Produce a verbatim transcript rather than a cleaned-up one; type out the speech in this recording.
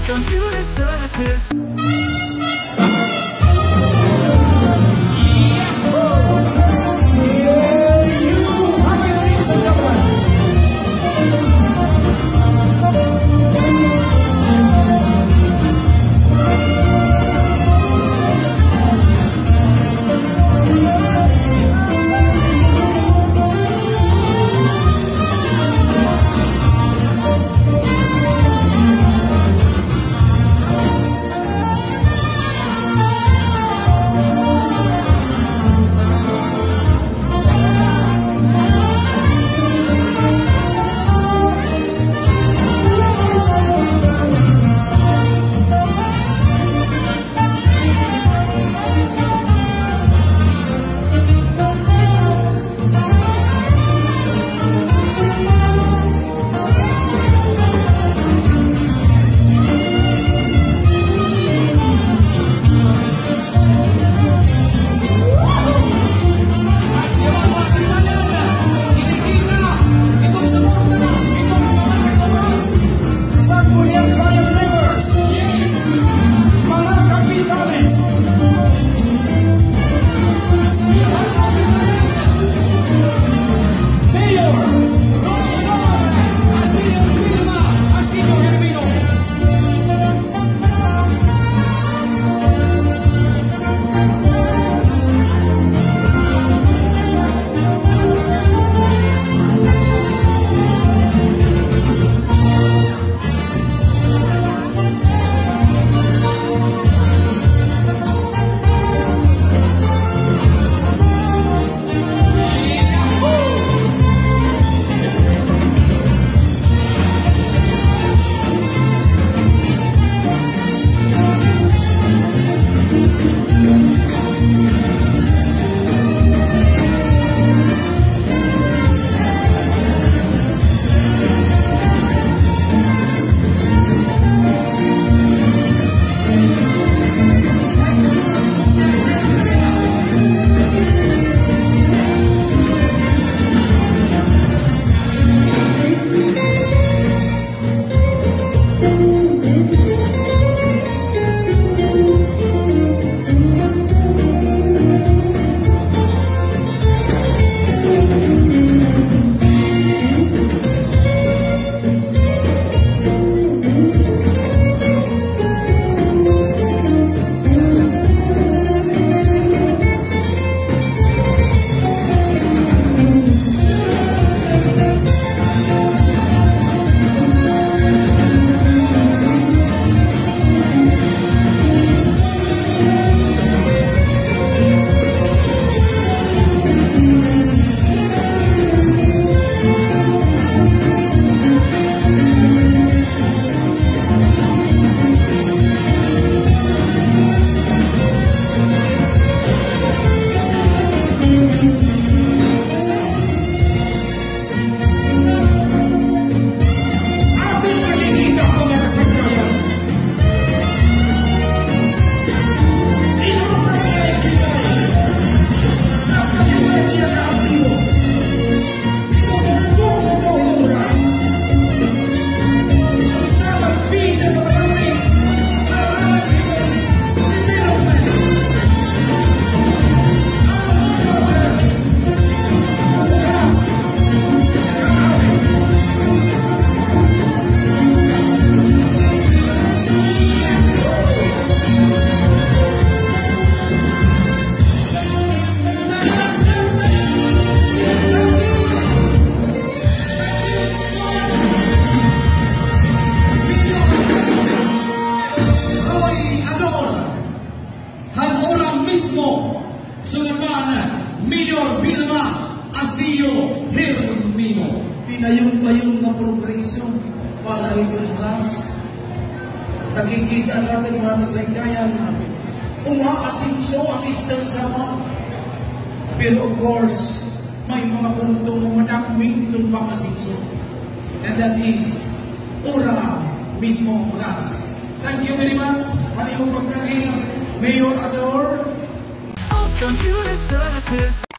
Computer services. Roy Ador, han ura mismo, sugad man Mayor Vilma Asio Hermino. Pinayon-payon nga progreso para hit Ras. Nakikita natin, mga kasaykayan, umaasenso an Eastern Samar. Pero of course, may mga punto nga madakmit nga umaasenso. And that is ura mismo Ras. Thank you very much. Ano yung pagkari, Mayor Ador? Of Computer Services.